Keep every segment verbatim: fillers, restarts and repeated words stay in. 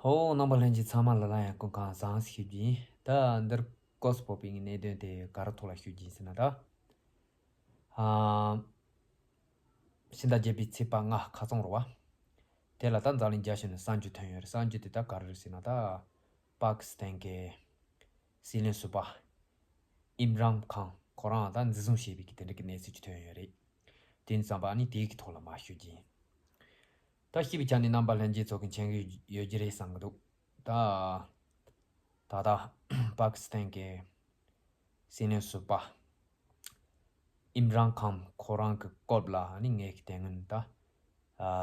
ཧོ། རྣམ་པ་ལྷན་རྒྱས་ཚང་མ་ལ་ལ་ཡང་སྐུ་ཁམས་བཟང་ཞུ་རྒྱུ་ཡིན། ད་འདིར་སྐབས་སུ་བབས་པའི་གནད་དོན་དེ་ག་རེ་ཐོག་ལ་ཞུ་རྒྱུ་ཡིན་ཟེར་ན་ད། ཨ། ཕྱི་ཟླ་བརྒྱད་པའི་ཚེས་པ་ལྔ་ཁ་རྩང་རེད་བ། དེ་ལ་ད་འཛམ་གླིང་རྒྱ་ཆེ་ནས་གསར་འགྱུར་ཐོན་ཡོད་རེད། གསར་འགྱུར་དེ་ད་ག་རེ་རེད་ཟེར་ན་ད། པ་ཀི་སི་ཐན་གྱི་སྲིད་བློན་ཟུར་པ་ཨིམ་རཱན་ཁཱན་ཁོ་རང་ད་འཛིན་བཟུང་བྱས་པའི་གི་དེ་འདྲ་གི་གནས་ཚུལ་ཅིག་ཐོན་ཡོད་རེད། དེ་ཡིན་ཙང་པ་ཨ་ནི་དེའི་གི་ཐོག་ལ་མར་ཞུ་རྒྱུ་ཡིན། ད་ཤེས་པའི་ཆ་ནས་རྣམ་པ་ལྷན་རྒྱས་ཚོ་གི་མཁྱེན་གི་ཡོད་ཀྱི་རེད་བསམ་གི་འདུག་ད། ད་ལྟ་པ་ཀི་སི་ཐན་གྱི་སྲིད་བློན་ཟུར་པ་ཨིམ་རཱན་ཁཱན་ཁོ་རང་གི་སྐོར་ལ་ཨ་ནི་ངས་གི་དེ་སྔོན་ད། ཨ།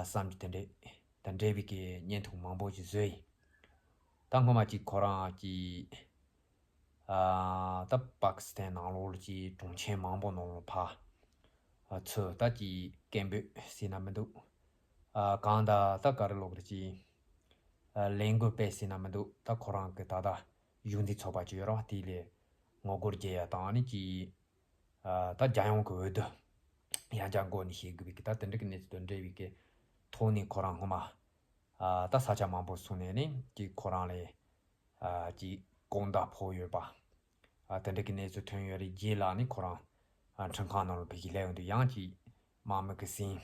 བསམ་གྱི་དེ་འདྲས་དང་འབྲེལ་བའི་གི་བརྙན་ཐུང་མང་པོ་ཞིག་བཟོས་ཡིན། ད་སྔོན་མ་ཅིག་ཁོ་རང་གིས། ཨ། ད་པ་ཀི་སི་ཐན་ནང་ལོགས་ལ་ཅིག་གྲོང་ཁྱེར་མང་པོ་ནང་ལ་ཕར། ཨ། ཚུར་ད་ཅིག་སྐད་འབོད་ཟེར་ན་མི་འདུག་ཨ། གང་ལྟར་ད་ག་རེ་ལབ་དགོས་རེད་ཅིག་ཨ། ལས་འགུལ་སྤེལ་ཟེར་ན་མི་འདུག་ད་ཁོ་རང་གི་ད་ལྟ་གཞུང་འཛིན་ཚོགས་པ་ཅིག་ཡོད་རེད་བ། དེ་ལ་ངོ་རྒོལ་རྒྱག་ཡ་དང་ཨ་ནི་ཅིག་ཨ། ད་རྒྱལ་ཡོངས་ཀྱི་འོས་བསྡུ་ཡང་བསྐྱར་འགོ་ནས་བྱེད་དགོས་པའི་གི་ད་དེ་འདྲ་གི་གནས་ཚུལ་དང་འབྲེལ་བའི་གི་ཐོག་ནས་ཁོ་རང་སྔོན་མ། ཨ། ད་ས་ཆ་མང་པོ་སོང་ནས་ནི་ཅིག་ཁོ་རང་ལ། ཨ། ཅིག་དགོངས་དག་ཕོག་ཡོད་པ། ཨ། དེ་འདྲ་གི་གནས་ཚུལ་ཐོན་ཡོད་རེད། རྗེས་ལ་ནི་ཁོ་རང་། ཨ། ཁྲིམས་ཁང་ནང་ལ་ཕ་གིར་སླེབས་ཡོང་དུས་ཡང་ཅིག་དམག་མི་གིས་ཟིན།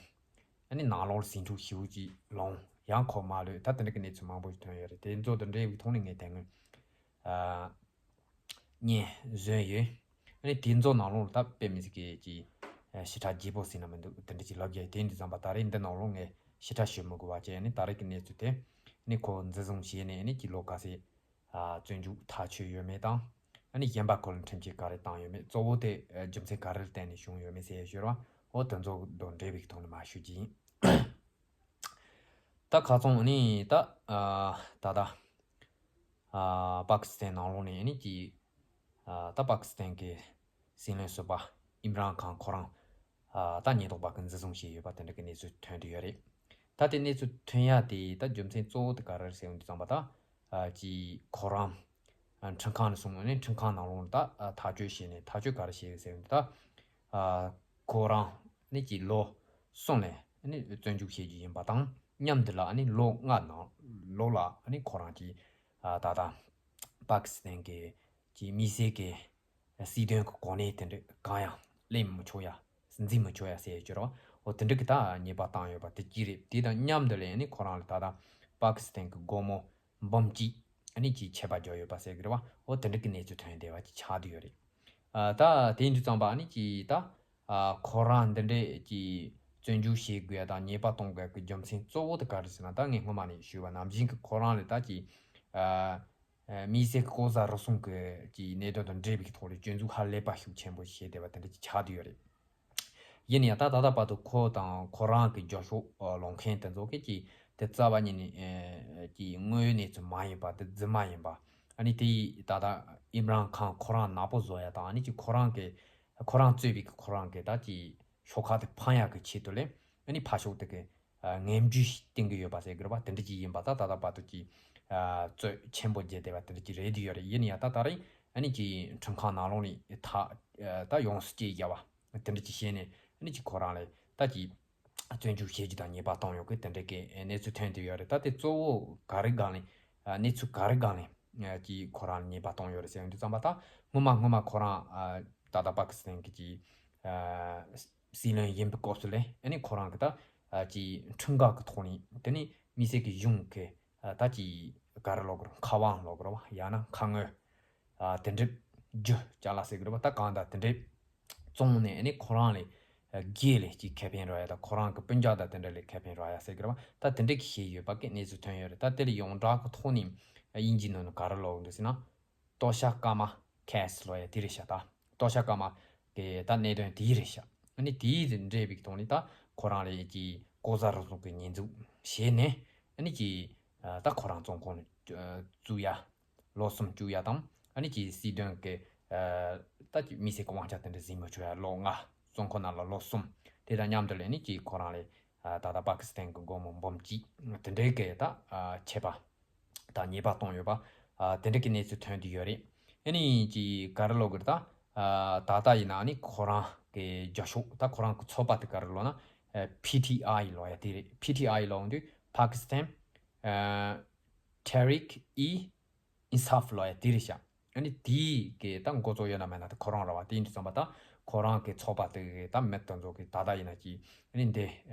ཨ་ནི་ནང་ལོགས་ལ་ཟིང་འཁྲུག་ཞེ་པོ་ཅིག་ལངས། ཡང་ཁོ་མ་ལོས། ད་དེ་འདྲ་གི་གནས་ཚུལ་མང་པོ་ཞིག་ཐོན་ཡོད་རེད། དེ་ཚོ་དང་འབྲེལ་བའི་ཐོག་ནས་ངས་དེ་སྔོན། ཨ། བརྙན་བཟོས་ཡོད། ཨ་ནི་དེ་ཚོ་ནང་ལོགས་ལ་ད་དཔེ་མི་སྲིད་ཀྱི་ཅིག་ཨ། ཞེ་དྲག་རྒྱས་པོ་ཟེར་ན་མི་འདུག་དེ་འདྲ་ཅིག་ལབ་རྒྱུ་དེ་འདི་ཙམ་པ། ད་རེས་འདི་ནང་ལོགས་ངས་ཞེ་དྲག་ཞུ་མི་དགོས་པ་བྱས། ཨ་ནི་ད་རེས་ཀྱི་གནས་ཚུལ་དེ་ནི་ཁོ་འཛིན་བཟུང་བྱས་ནས་ཨ་ནི་ཅིག་ལོ་ག་ཚོད། ཨ། བཙོན་འཇུག་ཐག་ཆོད་ཡོད་མེད་དང་། ཨ་ནི་གཞན་པ་ཁོ་ལ་ཁྲིམས་ཆད་ག་རེ་བཏང་ཡོད་མེད། གཙོ་བོ་དེ། ཨ། རྒྱུ་མཚན་ག་རེ་ལ་བརྟེན་ནས་བྱུང་ཡོད་མེད་ཟེར་ཡ་ཞུ་ར། འོ་དེ་ཚོ་དང་འབྲེལ་བའི་ཐོག་ནས་མར་ཞུ་རྒྱུ་ཡིན། ད་ཁ་སང་ནི་ད། ཨ། ད་ལྟ། ཨ། པ་ཀི་སི་ཐན་ནང་ལོགས་ནས་ནི་ཅིག་ཨ། ད་པ་ཀི་སི་ཐན་གྱི་སྲིད་བློན་ཟུར་པ་ཨིམ་རཱན་ཁཱན་ཁོ་རང་། ཨ། ད་ཉེན་རྟོག་པ་གིས་འཛིན་བཟུང་བྱས་ཡོད་པ་དེ་འདྲ་གི་གནས་ཚུལ་ཐོན་བསྡད་ཡོད་རེད། ད་དེ་གནས་ཚུལ་ཐོན་ཡ་དེ་ད་རྒྱུ་མཚན་གཙོ་བོ་དེ་ག་རེ་རེད་ཟེར་ཡོང་དུས་ཙམ་པ་ད། ཨ། ཅིག་ཁོ་རང་། ཨ། ཁྲིམས་ཁང་ནས་སོང་ནས་ཁྲིམས་ཁང་ནང་ལོགས་ད། ཨ། ཐག་གཅོད་བྱས་ནས། ཐག་གཅོད་ག་རེ་བྱས་ཡོད་ཟེར་ཡོང་དུས་ད། ཨ། ཁོ་རང་ནི་ཅིག་ལོ་གསུམ་ལ་ནི་བཙོན་འཇུག་བྱེད་རྒྱུ་ཡིན་པ་དང་། མཉམ་དུ་ལ་ནི་ལོ་ལྔ་ནང་ལོགས་ལ་ནི་ཁོ་རང་གིས། ཨ། ད་ལྟ་པ་ཀི་སི་ཐན་གྱི་ཅིག་དམིགས་བསལ་གྱི་སྲིད་དོན་གྱི་གོ་གནས་དེ་འདྲ་གང་ཡང་ལེན་མི་ཆོག་ཡ། འཛིན་མི་ཆོག་ཡ་ཟེར་གྱི་རེད་བ། འོ་དེ་འདྲ་གི་ད་ཉེས་པ་བཏང་ཡོད་པ་དེ་གཅིག་རེད། དེ་དང་མཉམ་དུ་ལ་ནི་ཁོ་རང་ལ་ད་ལྟ་པ་ཀི་སི་ཐན་གྱི་སྒོར་མོ་འབུམ་གཅིག་ཨ་ནི་ཅིག་ཆད་པ་བརྒྱབ་ཡོད་པ་ཟེར་གྱི་རེད་བ། འོ་དེ་འདྲ་གི་གནས་ཚུལ་ཐོན་བསྡད་པ་ཅིག་ཆགས་བསྡད་ཡོད་རེད། ཨ། ད་དེ་ཡིན་དུས་ཙམ་པ་ཨ་ནི་ཅིག་ད། ཨ། ཁོ་རང་འདི་འདྲས་ཀྱི་བཙོན་འཇུག་བྱེད་དགོས་ཡ་དང་ཉེས་པ་གཏོང་དགོས་ཡ་གི་རྒྱུ་མཚན་གཙོ་བོ་དེ་ག་རེ་ཟེར་ན། ད་ངས་སྔོན་མ་ནས་ཞུས་པ་ནང་བཞིན་གྱི་ཁོ་རང་ལ་ད་ཀྱི། ཨ། ཨ། དམིགས་བསལ་གྱི་ལྐོག་ཟ་རུལ་སུངས་ཀྱི་ཀྱི་གནད་དོན་དང་འབྲེལ་བའི་ཐོག་ལ་སྐྱོན་འཛུགས་ཧ་ལས་པ་ཤུགས་ཆེན་པོ་བྱས་བསྡད་པ་དེ་འདྲ་ཅིག་ཆགས་བསྡད་ཡོད་རེད། ཡིན་ཡང་ད་ད་ལྟ་བར་དུ་ཁོ་དང་ཁོ་རང་གི་རྒྱབ་ཕྱོགས། ཨ། ལངས་མཁན་དེ་ཚོ་གིས་ཀྱི་དེ་རྩ་བ་ཉིད་ནས། ཨ། ཀྱི་དངོས་ཡོད་གནས་ཚུལ་མ་ཡིན་པ། དེ་རྫུན་མ་ཡིན་པ། ཨ་ནི་དེ་ཡིས་ད་ལྟ་ཨིམ་རཱན་ཁཱན་ཁོ་རང་ནག་པོ་བཟོ་ཡ་དང་། ཨ་ནི་ཀྱི་ཁོ་རང་གི་ཁོ་རང་གཙོས་པའི་ཁོ་རང་གི་ད་ཀྱི་ཤོག་ཁག་དེ་འཕང་ཡག་གི་ཆེད་དུ་ལས། ཨ་ནི་ཕར་ཕྱོགས་དེ་གི། ཨ། ངན་ཇུས་ཤིག་བསྟན་གྱི་ཡོད་པ་ཟེར་གྱི་རེད་པ། དེ་འདྲ་ཅིག་ཡིན་པ་ད་ད་ལྟ་བར་དུ་ཀྱི། ཨ། རྩོད་ཆེན་པོ་བརྒྱབ་བསྡད་པ་དེ་འདྲ་ཅིག་རེད་བསྡད་ཡོད་རེད། ཡིན་ཡང་ད་ད་རེས་ཨ་ནི་ཀྱི་ཁྲིམས་ཁང་ནང་ལོགས་ནས་ཐག་ཨ། ད་ཡོངས་སུ་བཅད་བཞག་པ་དེ་འདྲ་ཅིག་བྱས་ནས། ཨ་ནི་ཀྱི་ཁོ་རང་ལ་ད་ཀྱི་བཙོན་འཇུག་བྱེད་རྒྱུ་དང་ཉེས་པ་བཏང་ཡོད་གི་དེ་འདྲ་གི་གནས་ཚུལ་ཐོན་བསྡད་ཡོད་རེད། ད་དེ་གཙོ་བོ་ག་རེ་སྒང་ལ། ཨ། གནས་ཚུལ་ག་རེ་སྒང་ལ། ཨ། ཀྱི་ཁོ་རང་ལ་ཉེས་པ་བཏང་ཡོད་རེད་ཟེར་ཡོང་དུས་ཙམ་པ། ད་སྔོན་མ་སྔོན་མ་ཁོ་རང་། ཨ། ད་ལྟ་པ་ཀི་སི་ཐན་གྱི་ཀྱི། ཨ། སྲིད་བློན་ཡིན་པའི་སྐབས་སུ་ལས་ཨ་ནི་ཁོ་རང་གི་ད། ཨ། ཀྱི་ཁྲིམས་འགལ་གྱི་ཐོག་ནས། དེ་ནས་དམིགས་བསལ་གྱི་གཞུང་གི། ཨ། ད་ཀྱི་ག་རེ་ལབ་དགོས་རེད། ཁ་དབང་ལབ་དགོས་རེད་བ། ཡང་ན་ཁ་དངོས། ཨ། དེ་འདྲ་རྒྱུ་ཅ་ལག་ཟེར་གྱི་རེད་བ། ད་གང་ལྟར་དེ་འདྲ་བཙོངས་ནས་ཨ་ནི་ཁོ་རང་ལ། ཨ། སྒེར་ལ་ཅིག་ཁེ་ཕན་རག་ཡ་དང་། ཁོ་རང་གི་སྤུན་ཀྱག་དང་དེ་འདྲ་ལ་ཁེ་ཕན་རག་ཡ་ཟེར་གྱི་རེད་བ། ད་དེ་འདྲ་གི་བཤད་ཡོད་པ་གི་གནས་ཚུལ་ཐོན་ཡོད་རེད། ད་དེ་ལ་ཡོངས་གྲགས་ཀྱི་ཐོག་ནས། ཨ། དབྱིན་ཇིའི་ནང་ན་ག་རེ་ལབ་འདུག་ཟེར་ན། ལྟོགས་ཤ་སྐར་མ། ཁེ་སི་ལབ་ཡ་དེ་རེད་ཤག་ད་ལྟོགས་ཤ་སྐར་མ་གི་ད་གནད་དོན་དེ་རེད་ཤག་ཨ་ནི་དེའི་འབྲེལ་བའི་ཐོག་ནས་ད་ཁོ་རང་ལ་ཀྱི་ལྐོག་ཟ་རུལ་སུངས་ཀྱི་ཉེས་འཛུགས་བྱས་ནས། ཨ་ནི་ཀྱི། ཨ། ད་ཁོ་རང་བཙོན་ཁང་ནང་བཙུགས་ཡ་ལོ་གསུམ་བཅུག་ཡ་དང་། ཨ་ནི་ཀྱི་སྲིད་དོན་གྱི། ཨ། ད་ཀྱི་དམིགས་བསལ་གྱི་དབང་ཆ་དེ་འདྲ་འཛིན་མི་ཆོག་ཡ་ལོ་ལྔ། བཙོན་ཁང་ནང་ལ་ལོ་གསུམ། དེ་དང་མཉམ་དུ་ལ་ཨ་ནི་ཀྱི་ཁོ་རང་ལ། ཨ། ད་ལྟ་པ་ཀི་སི་ཐན་གྱི་སྒོར་མོ་འབུམ་གཅིག་དེ་འདྲའི་གི་ད། ཨ། ཆད་པ་དང་ཉེས་པ་བཏང་ཡོད་པ། ཨ། དེ་འདྲ་གི་གནས་ཚུལ་ཐོན་བསྡད་ཡོད་རེད། ཨ་ནི་ཅིག་ག་རེ་ལབ་དགོས་རེད་ད། ཨ། ད་ལྟ་ཡིན་ན་ཨ་ནི་ཁོ་རང་གི་རྒྱབ་ཕྱོགས། ད་ཁོ་རང་གི་ཚོགས་པ་དེ་ག་རེ་ལབ་ན། ཨ། པི་ཐི་ཨའི་ལབ་ཡ་དེ་རེད། པི་ཐི་ཨའི་ལབ་དུས་Pakistan། ཨ། Tehreek-e-Insaf ལབ་ཡ་དེ་རེད་ཤག་ཨ་ནི་དེའི་གི་ད་འགོ་གཙོ་ཡོད་ན་མེད་ན་ད་ཁོ་རང་རེད་བ། དེ་ཡིན་དུས་ཙམ་པ་ད་ཁོ་རང་གི་ཚོགས་པ་དེ་གི་ད་མི་དེ་ཚོ་གི་ད་ལྟ་ཡིན་ན་ཅི་ཨ་ནི་འདི་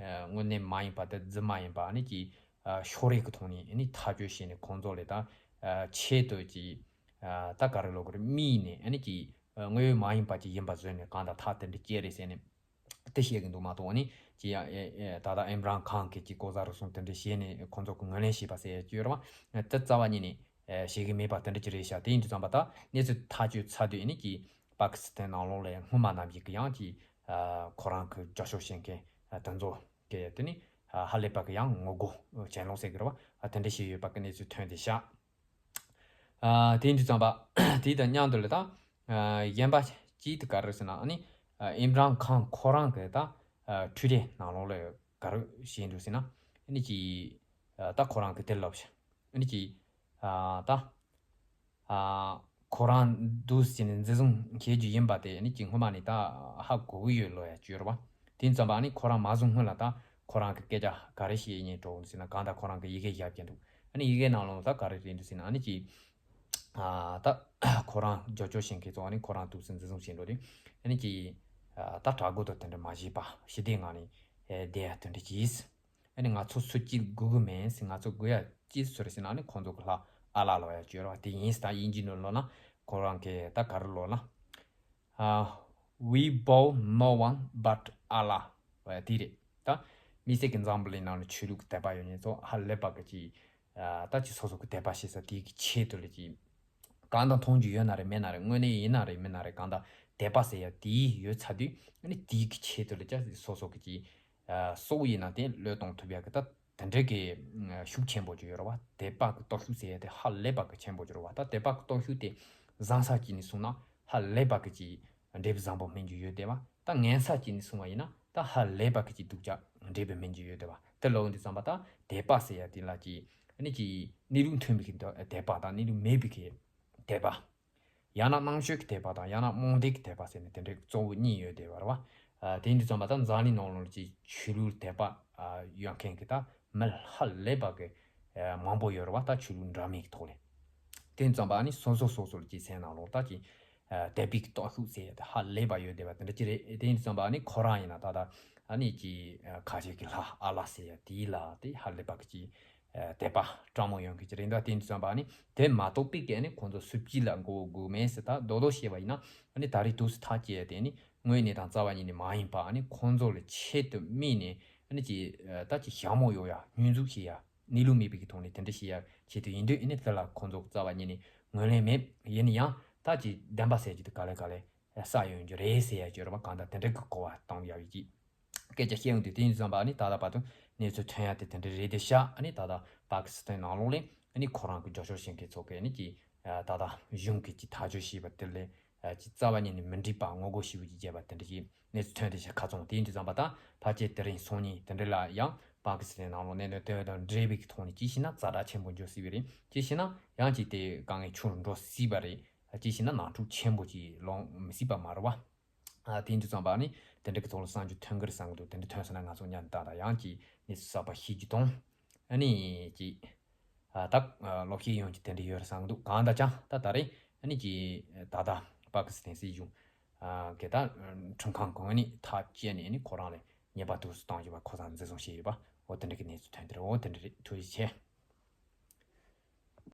དངོས་གནས་མ་ཡིན་པ་དེ་རྫུན་མ་ཡིན་པ་ཨ་ནི་ཅི་ཕྱོགས་རིས་ཀྱི་ཐོག་ནས་ཨ་ནི་ཐག་གཅོད་བྱས་ནས་ཁོང་ཚོ་ལས་ད་ཆེད་དུ་ཅི་ད་ག་རེ་ལབ་དགོས་རེད། དམིགས་ནས་ཨ་ནི་ཅི་དངོས་ཡོད་མ་ཡིན་པ་ཅིག་ཡིན་པ་བཟོས་ནས་གང་ལྟར་ཐག་དེ་འདྲ་བཅད་རེད་ཟེར་ནས། དེ་བཤད་གི་འདུག་མ་གཏོགས་ནི་ཅི་ཡང་ཨེ་ཨེ་ད་ལྟ་ཨིམ་རན་ཁཱན་གིས་ཅི་ལྐོག་ཟ་རུལ་སུངས་དེ་འདྲ་བྱས་ནས་ཁོང་ཚོ་གི་ངོས་ལེན་བྱས་པ་ཟེར་ཡ་ཅི་ཡོད་རེད་བ། དེ་རྩ་བ་ཉིད་ནས་ཨེ་བྱེད་གི་མེད་པ་དེ་འདྲ་ཅི་རེད་ཤག་དེ་ཡིན་དུས་ཙམ་པ་ད་གནས་ཚུལ་ཐག་གཅོད་ཚར་དུས་ཨེ་ནི་ཅི་པ་ཀི་སི་ཐན་ནང་ལོགས་ལ་སྔོན་མ་ནམ་ཞིག་གི་ཡང་ཅི་ཨ་ཁོ་རང་གི་རྒྱབ་སྐྱོར་བྱེད་མཁན་ཨ་དེ་ཚོ་གི་དེ་ནི་ཨ་ཧ་ལས་པ་གི་ཡང་ངོ་རྒོལ་གྱེན་ལོག་ཟེར་གི་རེད་བ། ཨ་དེ་འདྲ་བྱས་ཡོད་པ་གི་གནས་ཚུལ་ཐོན་བསྡད་ཤག་ཨ་དེ་ཡིན་དུས་ཙམ་པ་དེ་དང་མཉམ་དུ་ལ་ད་ཨ་གཞན་པ་ཅིག་དེ་ག་རེ་ཟེར་ན་ཨ་ནི་ཨ་ཨིམ་རན་ཁཱན་ཁོ་རང་གི་ད་ཨ་ཊུ་ཊར་ནང་ལོགས་ལ་ག་རེ་བཤད་འདུག་ཟེར་ན་ཨ་ནི་ཅི་ཨ་ད་ཁོ་རང་གི་དེ་ལབ་ཤག་ཨ་ནི་ཅི་ཨ་ད་ཨ་ཁོ་རང་འདུག་ཟེར་ནས་འཛིན་བཟུང་བྱེད་རྒྱུ་ཡིན་པ་དེ་ཨ་ནི་ཅི་སྔོན་མ་ནས་ད་ཧ་གོ་གི་ཡོད་ལོ་ཡ་ཅི་ཡོད་རེད་བ། དེ་ཡིན་ཙམ་པ་ཨ་ནི་ཁོ་རང་མ་བཟུང་སྔོན་ལ་ད་ཁོ་རང་གི་སྐད་ཆ་ག་རེ་བཤད་ཡིན་འགྲོ་ཟེར་ན་གང་ལྟར་ཁོ་རང་གི་ཡི་གེ་བཞག་གི་འདུག་ཨ་ནི་ཡི་གེ་ནང་ལོགས་ད་ག་རེ་རེད་འདུག་ཟེར་ན་ཨ་ནི་ཅི་ཨ་ད་ཁོ་རང་རྒྱབ་སྐྱོར་བྱེད་མཁན་ཚོ་ཨ་ནི་ཁོ་རང་འདུག་སེ་འཛིན་བཟུང་བྱས་འགྲོ་དུས་ཨ་ནི་ཅི་ཨ་ད་དྲག་རྒོལ་དང་དེ་འདྲ་མ་བྱེད་པ་ཞི་བདེའི་ངང་ནས་ཨེ་བསྡད་ཡ་དེ་འདྲ་གྱིས། ཨ་ནི་ང་ཚོ་སུ་གཅིག་དགོས་ཀྱི་མེད་ཟེར། ང་ཚོ་དགོས་ཡ་ཅི་ཟེར་ཟེར་ན་ཨ་ནི་ཁོང་ཚོ་གི་ལྷ་ཨ་ལ་ལབ་ཡ་ཅི་ཡོད་རེད་བ། དེ་ཡིན་ཟེར་ད་དབྱིན་ཇི་ནང་ལོགས་ན་ཁོ་རང་གི་ད་ག་རེ་ལབ་ན། ཨ། We bow no one but Allah. ཨ་དེ་རེད། ད་དམིགས་བསལ་གྱི་འཛམ་བུ་གླིང་ནང་ལ་ཆོས་ལུགས་དད་པ་ཡོད་མཁན་ཚོ་ཧ་ལས་པ་གི་ཅིག་ཨ་ད་ཅིག་སོ་སོ་གི་དད་པ་བྱེད་ས་དེ་གི་ཆེད་དུ་ལ་ཅིག་གང་དང་མཐོང་རྒྱུ་ཡོད་ན་རེད་མེད་ན་རེད། དངོས་གནས་ཡིན་ན་རེད་མིན་ན་རེད། གང་ལྟར་དད་པ་ཟེར་ཡ་དེ་ཡོད་ཚར་དུས་ཨ་ནི་དེ་གི་ཆེད་དུ་ལ་ཅིག་སོ་སོ་གི་ཅིག་ཨ་སྲོག་ཡིན་ན་དེ་བློས་གཏོང་ཐུབ་ཡ་གི་ད། དེ་འདྲའི་གི་ཤུགས་ཆེན་པོ་ཅིག་ཡོད་རེད་བ། དད་པ་གི་སྟོབས་ཤུགས་ཟེར་ཡ་དེ་ཧ་ལས་པ་གི་ཆེན་པོ་ཅིག་རེད་བ། ད་དད་པ་གི་སྟོབས་ཤུགས་དེ་བཟང་ས་ཅིག་ནས་གསུངས་ན་ཧ་ལས་པ་གི་ཅིག་འབྲས་བུ་བཟང་པོ་སྨིན་རྒྱུ་ཡོད་དེ་བ། ད་ངན་ས་ཅིག་ནས་གསུངས་པ་ཡིན་ན་ད་ཧ་ལས་པ་གི་ཅིག་སྡུག་ཅག་འབྲས་བུ་སྨིན་རྒྱུ་ཡོད་དེ་བ། དེ་ལབ་དུས་ཙམ་པ་ད་དད་པ་ཟེར་ཡ་དེ་ལ་ཅིག་ཨ་ནི་ཅིག་གནས་ལུགས་མཐུན་པའི་གི་དད་པ་དང་གནས་ལུགས་མེད་པའི་གི་དད་པ། ཡང་ན་རྣམ་དཔྱོད་ཀྱི་དད་པ་དང་ཡང་ན་རྨོངས་དད་ཀྱི་དད་པ་ཟེར་ནས་དེ་འདྲའི་གཙོ་བོ་གཉིས་ཡོད་དེ་བ་རེད་བ། ཨ་དེ་ཡིན་དུས་ཙམ་པ་ད་འཛམ་གླིང་ནང་ལོགས་ཀྱི་ཆོས་ལུགས་དད་པ་ཨ་ཡོད་མཁན་གྱི་ད་མི་ཧ་ལས་པ་གི་ཨ་མང་པོ་ཡོད་རེད་བ། ད་ཆོས་ལུགས་འདྲ་མིན་གྱི་ཐོག་ལས། དེ་ཡིན་ཙམ་པ་ཨ་ནི་སོ་སོ་སོ་སོ་ལ་ཅིག་སེམས་ནང་ལོགས་ད་ཅིག་ཨ་དད་པའི་གི་སྟོབས་ཤུགས་ཟེར་ཡ་དེ་ཧ་ལས་པ་ཡོད་དེ་བ་དེ་འདྲ་ཅིག་རེད། དེ་ཡིན་དུས་ཙམ་པ་ཨ་ནི་ཁོ་རང་ཡིན་ན་ད་ད་ཨ་ནི་ཅིག་ཨ་ཁ་ཤས་ཀྱི་ལྷ་ཨ་ལ་ཟེར་ཡ་དེ་ལ་དེ་ཧ་ལས་པ་གི་ཅིག་ཨ་དད་པ་དྲང་མོ་ཡོང་མཁན་ཅིག་རེད། ད་དེ་འདྲ་བསམ་པ་ནི་དེ་མ་གཏོགས་པའི་གི་ནི་ཁོང་ཚོ་སུ་གཅིག་ལ་མགོ་སྒུར་མེད་ཟེར། ད་རྡོག་རྡོག་བཤད་པ་ཡིན་ན་ཨ་ནི་ད་རེས་དུས་སུ་ཐག་བཅད་དེ་ནི་དངོས་གནས་དང་རྩ་བ་ཉིད་ནས་མ་ཡིན་པ། ཨ་ནི་ཁོང་ཚོ་ལ་ཆེད་དུ་དམིགས་ནས་ཨ་ནི་ཅིག་ད་ཅིག་ཞྭ་མོ་གཡོག་ཡ་བསྙོན་འཛུགས་བྱེད་ཡ་གནས་ལུགས་མེད་པའི་གི་ཐོག་ནས་དེ་འདྲ་བྱེད་ཡ་ཆེད་དུ་ཡིན་དུས་ཨ་ནི་དེ་ལ་ཁོང་ཚོ་རྩ་བ་ཉིད་ནས་ངོས་ལེན་མེད། ཡིན་ན་ཡང་ད་ཅིག་བདེན་པ་ཟེར་རྒྱུ་དེ་ག་ལེ་ག་ལེ་ས་ཡོང་རྒྱུ་རེད་ཟེར་ཡ་ཅིག་ཡོད་རེད་བ། གང་ལྟར་དེ་འདྲ་གི་གོ་བ་བཏང་ཡ་ཡོད་ཅིག་སྐད་ཆ་བཤད་ཡོང་དུས་དེ་ཡིན་དུས་ཙམ་པ་ཨ་ནི་ད་ལྟ་བར་དུ་གནས་ཚུལ་ཐོན་ཡ་དེ་དེ་འདྲ་རེད་དེ་ཤག་ཨ་ནི་ད་ལྟ་པ་ཀི་སི་ཐན་ནང་ལོགས་ལ་ཨ་ནི་ཁོ་རང་གི་རྒྱབ་སྐྱོར་བྱེད་མཁན་ཚོ་གིས་ཨ་ནི་ཅིག་ད་ལྟ་གཞུང་གིས་ཅིག་ཐག་གཅོད་བྱས་པ་དེ་ལས་ཅིག་རྩ་བ་ཉིད་ནས་མི་འགྲིག་པ་ངོ་རྒོལ་ཞེ་པོ་ཅིག་བྱས་པ་དེ་འདྲ་ཅིག་གནས་ཚུལ་ཐོན་དེ་ཤག་ཁ་ཚང་དེ་ཡིན་དུས་ཙམ་པ་ད་ཕལ་ཆེར་དེ་རིང་སང་ཉིན་དེ་འདྲ་ལ་ཡང་པ་ཀི་སི་ཐན་ནང་ལོགས་གནད་དོན་དེ་དང་འབྲེལ་བའི་གི་ཐོག་ནས་ཅིག་བྱས་ན་ཛ་དྲག་ཆེན་པོ་འགྱུར་སྲིད་པ་རེད། ཅིག་བྱས་ན་ཡང་ཅིག་དེ་དཀའ་ངལ་ཆུང་རུ་འགྲོ་སྲིད་པ་རེད། ཅིག་བྱས་ན་ནང་འཁྲུག་ཆེན་པོ་ཅིག་ལངས་མི་སྲིད་པ་མ་རེད་བ། ཨ་དེ་ཡིན་དུས་ཙམ་པ་ནི་དེ་འདྲ་གི་ཐོག་ལ་གསར་འགྱུར་ཐོན་གི་རེད་བསམ་གི་འདུག་དེ་འདྲ་ཐོན་སོང་ན་ང་ཚོ་མཉམ་དུ་ད་ད་ཡང་ཅིག་གནས་ཚུལ་གསར་པ་ཤེས་རྒྱུ་དང་། ཨ་ནི་ཅིག་ཨ་ད་ལོག་ཤེས་ཡོང་རྒྱུ་དེ་འདྲ་ཡོད་རེད་བསམ་གི་འདུག་གང་ལྟར་ཀྱང་ད་ད་རེས་ཨ་ནི་ཅིག་ད་ད་པ་ཀི་སི་ཐན་སྲིད་གཞུང་གི་ད་ཁྲིམས་ཁང་གི་ངོས་ནས་ཐག་བཅད་ནས་ཨ་ནི་ཁོ་རང་ལ་ཉེས་པ་དུག་སུ་བཏང་བཞིན་པ་ཁོ་ཚང་འཛིན་བཟུང་བྱས་ཡོད་པ། འོ་དེ་འདྲ་གི་གནས་ཚུལ་ཐོན་དེ་རེད། འོ་དེ་འདྲ་རེད། ཐུགས་རྗེ་ཆེ།